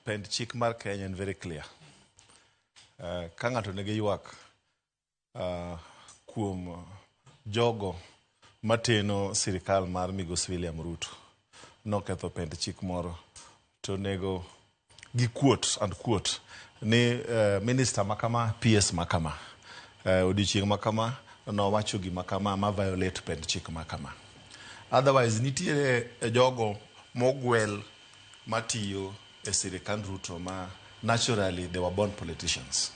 Pend chik mar Kenya en very clear. Ka ng'ato nigi ywak kuom jogo mateno sirikal mar Migosi William Ruto noketho pend chik moro, to onego gi quote and quote ni minister makama, PS makama, odiochieng' makama nowacho gima kama ma violate pend chik makama. Otherwise nitiere jogo mogwel matiyo e sirikand Ruto ma naturally they were born politicians.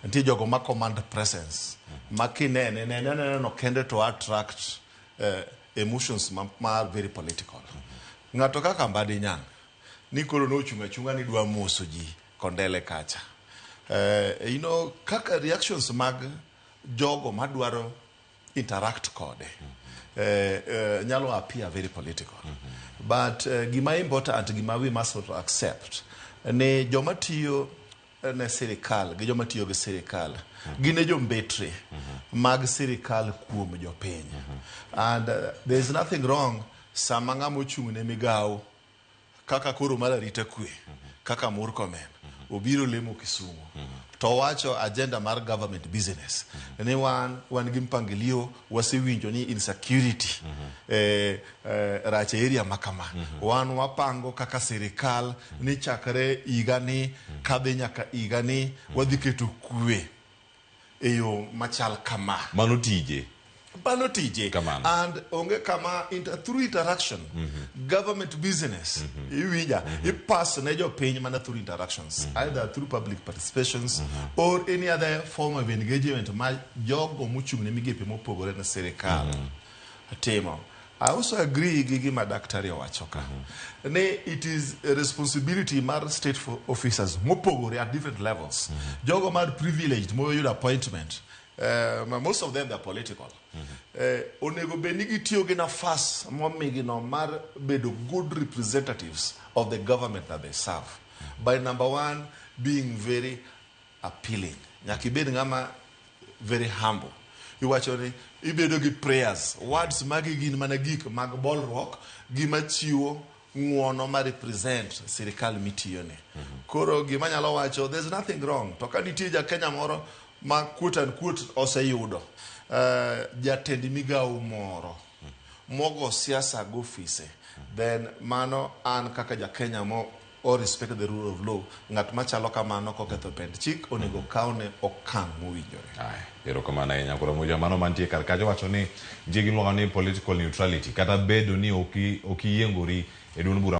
Nitie jogo ma command presence ma kinene nene nene no kende to attract emotions ma are very political. Ng'ato kaka Mbadi Nyang' ni koro nochung' achung'a ni dwa moso ji Kondele kacha. Kaka reactions mag jogo madwaro interact kode nyalo appear very political. But gima important, gima we must not accept, ni joma tiyo ne sirikal gi joma tiyo gi sirikal gin e jombetre mag sirikal kuom jopiny. And there is nothing wrong sama ng'ama ochung' ne migawo kaka koro mar arita kwe kaka Murkomen obiro lemo Kisumu to owacho agenda mar government business ni wan gi mpangilio, wasewinjo ni insecurity rach e area makama, wan wapango kaka sirikal ni chakre higa ni kadhi nyaka higa ni wadhi keto kwe e yo machal kama. Mano tije. Mano tije. Kamano. And onge kama through interaction, government business, iwinja, ipass ne jopiny mana through interactions, either through public participations or any other form of engagement ma jogo mochung' ne migepe mopogore ne sirikal timo. I also agree gi gima daktari owacho ka ni it is a responsibility mar state officers mopogore at different levels, jogo mar privileged moyudo appointment, most of them, they are political, onego bed ni gitiyo gi nafas momigi no mar bedo good representatives of the government that they serve by, number one, being very appealing. Nyaka ibed ng'ama very humble. Iwacho ni ibedo gi prayers words, magi gin mana gik mag bolruok, gima chiwo ng'uono ma represent sirikal mitiyone. Koro gima nyalo wacho, there's nothing wrong. To ka nitie ja Kenya moro ma quote and quote oseyudo jatend migawo moro mogo siasa gofise, then mano an kaka ja Kenya mo o respect the rule of law, ng'at machalo kamano koketho pend chik onego kawne okang' mowinjore. Aya, erokamano ahinya. Koro moja mano mantie kar kacha wacho ni nitie gimiluongo ni political neutrality, kata bedo ni ok iyiengori e duond bura.